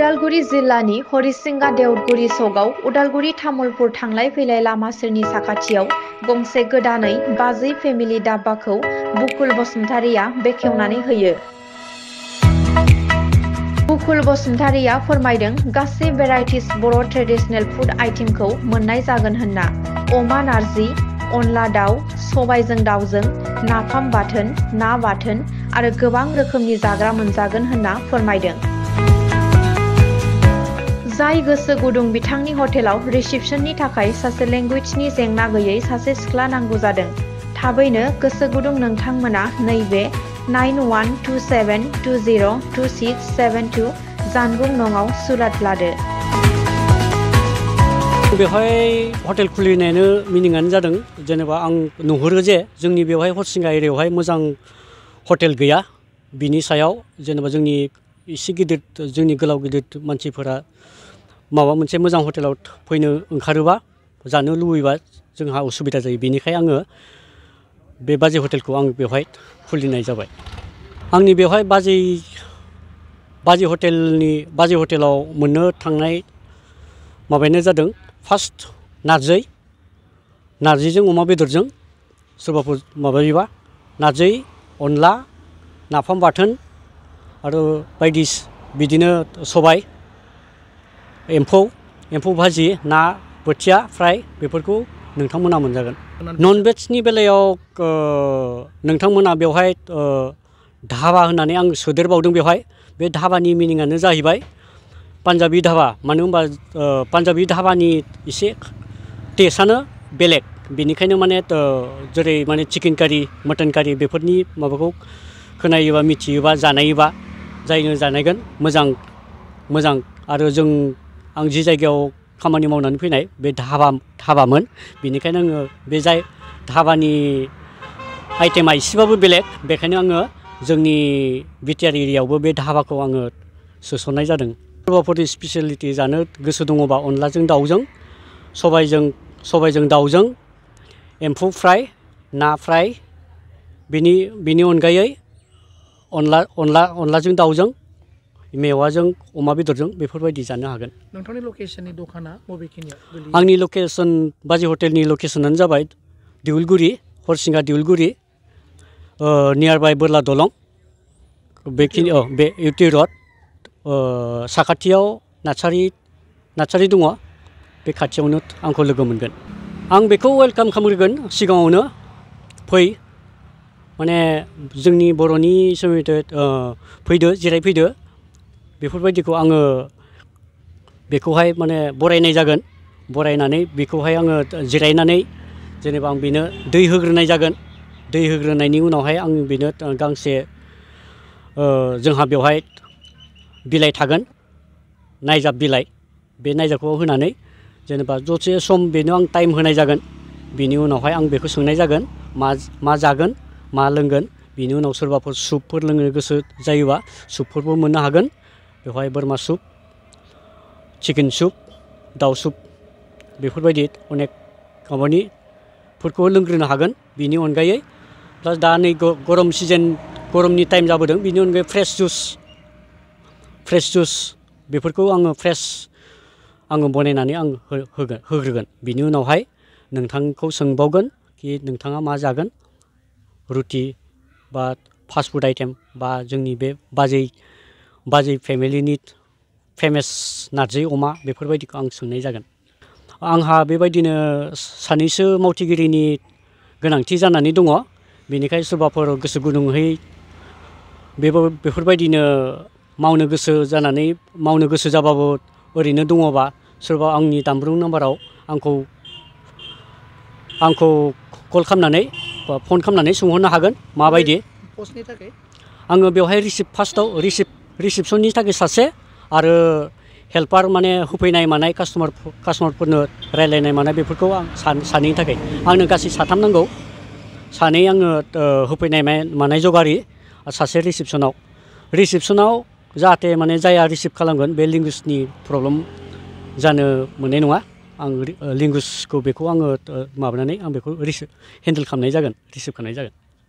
उदालगुरि जिल्लानि हरिसिंगा देउदगुरि सकआव उदालगुरि तामुलपुर थांलाय फैलाय लामा सेरनि साखाथियाव गंसे गोदानै बाजै फेमिलि धाबाखौ बुकुल बसुमतारिया बेखेवनानै होयो। बुकुल बसुमतारिया फोरमायदों गासै भेराइटिस बर' ट्रेडिशनेल फुड आइटेमखौ मोननाय जागोन होनना। अमा नारजि, अनला दाउ, सबायजों दाउजों, नाफाम बाथोन, ना बाथोन आरो गोबां रोखोमनि जाग्रा मोनजागोन होनना फोरमायदों। जाय गोसो गुदुं बिथांनि हटेलाव रिसेपसननि थाखाय सासे लेंगुवेजनि जेंना गैयै सासे सिख्ला नांगौ जादों। थाबैनो गोसो गुदुं नोंथांमोना नैबे 9127202672 जानबुं नङाव सुलाद लादो। बेवहाय हटेल खुलिनायनो मिनिंआनो जादों जेनेबा आं नुहुरो जे जोंनि बेवहाय हरिसिंगा एरियायावहाय मोजां हटेल गैया। बिनि सायाव जेनेबा जोंनि एसे गिदिर जोंनि गोलाव गिदिर मानसिफोरा माबा मोनसे मोजां हटेलाव फैनो ओंखारोबा जानो लुबैबा जोंहा उसुबिदा जायो। बेनिखायनो आङो बे बाजै हटेलखौ आं बेवहाय खुलिनाय जाबाय। आंनि बेवहाय बाजै हटेलाव मोननो थांनाय माबायानो जादों फार्स्ट नारजिजों अमा बेदरजों सोरबाफोर माबायोबा नारजि, अनला, नाफाम बाथोन आरो बिदिनो सबाय, एम्फौ भाजि, ना बोथिया फ्राय बेफोरखौ नोंथांमोना मोनजागोन। नन भेजनि बेलायाव नोंथांमोना बेवहाय धाबा होननानै आं सोदेरबावदों। बेवहाय बे धाबानि मिनिंआनो जाहैबाय पान्जाबि धाबा। मानो होनबा पान्जाबि धाबानि एसे टेस्टआनो बेलेग। बेनिखायनो माने जेरै माने चिकेन कारि, मटन कारि बेफोरनि माबाखौ खोनायोबा मिथियोबा जानायोबा जायनो जानायगोन मोजां आरो आं जि जायगायाव खामानि मावनानै फैनाय बे धाबामोन। बेनिखायनो आङो बे धाबानि आइटेमा एसेबाबो बेलेग। बेखायनो आङो जोंनि बिटिआर एरियायावबो बे धाबाखौ आङो सोसननाय जादों। सोरबाफोर स्पेसियेलिटि जानो गोसो दङबा अनलाजों दाउजों, सबायजों दाउजों, एम्फौ फ्राय, ना फ्राय, बेनि अनगायै अनलाजों दाउजों, मेवाजों अमा बेदरजों बेफोरबायदि जानो हागोन। नोंथांनि लकेसननि दखाना बबेखिनियाव गोलैयो? आंनि लकेसन बाजै हटेलनि लकेसनानो जाबाय देउलगुरि, हरिसिंगा देउलगुरि, नियार बाय बोरला दलं। बेखिनि बे इउटि रड साखाथियाव नार्सारि दङ। बे खाथियावनो आंखौ लोगो मोनगोन। आं बेखौ वेलकाम खालामग्रोगोन। सिगाङावनो फै, माने जोंनि बर'नि सोमोन्दै फैदो, जिरायफैदो बेफोरबायदिखौ आङो बेखौहाय माने बरायनाय जागोन। बरायनानै बेखौहाय आङो जिरायनानै जेनेबा आं बेनो दै होग्रोनाय जागोन। दै होग्रोनायनि उनावहाय आं बेनो गांसे जोंहा बेवहाय बिलाइ थागोन, नायजाब बिलाइ। बे नायजाबखौ होनानै जेनेबा दसे सम बेनो आं टाइम होनाय जागोन। बिनि उनावहाय आं बेखौ सोंनाय जागोन मा जागोन मा लोंगोन। बिनि उनाव सोरबाफोर सुपफोर लोंनो गोसो जायोबा सुपफोरबो मोननो हागोन। बेवहाय बोरमा सुप, चिकेन सुप, दाउ सुप बेफोरबायदि अनेक माबानिफोरखौ लोंग्रोनो हागोन। बिनि अनगायै प्लास दा नै गरम सिजन, गरमनि टाइम जाबोदों। बिनि अनगायै फ्रेस जुइस बेफोरखौ आङो बनायनानै आं होग्रोगोन। बिनि उनावहाय नोंथांखौ सोंबावगोन कि नोंथाङा मा जागोन, रुटि बा फास्ट फुड आइटेम बा जोंनि बे बाजै फेमिलिनि फेमास नारजि अमा बेफोरबायदिखौ आं सोंनाय जागोन। आंहा बेबायदिनो सानैसो मावथिगिरिनि गोनांथि जानानै दङ। बेनिखायनो सोरबाफोर गोसो गुदुंहै बेफोरबायदिनो मावनो गोसो जाबाबो ओरैनो दङबा सोरबा आंनि दामब्रुं नाम्बाराव आंखौ कल खालामनानै बा फन खालामनानै सोंहरनो हागोन माबायदि पस्टनि थाखाय। आङो बेवहाय रिसिपसननि थाखाय सासे आरो हेल्पार माने होफैनाय मानाय कास्टमारफोरनो रायलायनाय मानाय बेफोरखौ आं सानैनि थाखाय आंनो गासै साथाम नांगौ। सानै आङो होफैनाय मानाय जगारि आरो सासे रिसिपसनाव जाहाथे माने जाया रिसिभ खालामगोन बे लेंगुवेजनि प्रब्लेम जानो मोननाय नङा। आं लेंगुवेजखौ बेखौ आङो माबानानै आं बेखौ रिसिभ खालामनाय जागोन।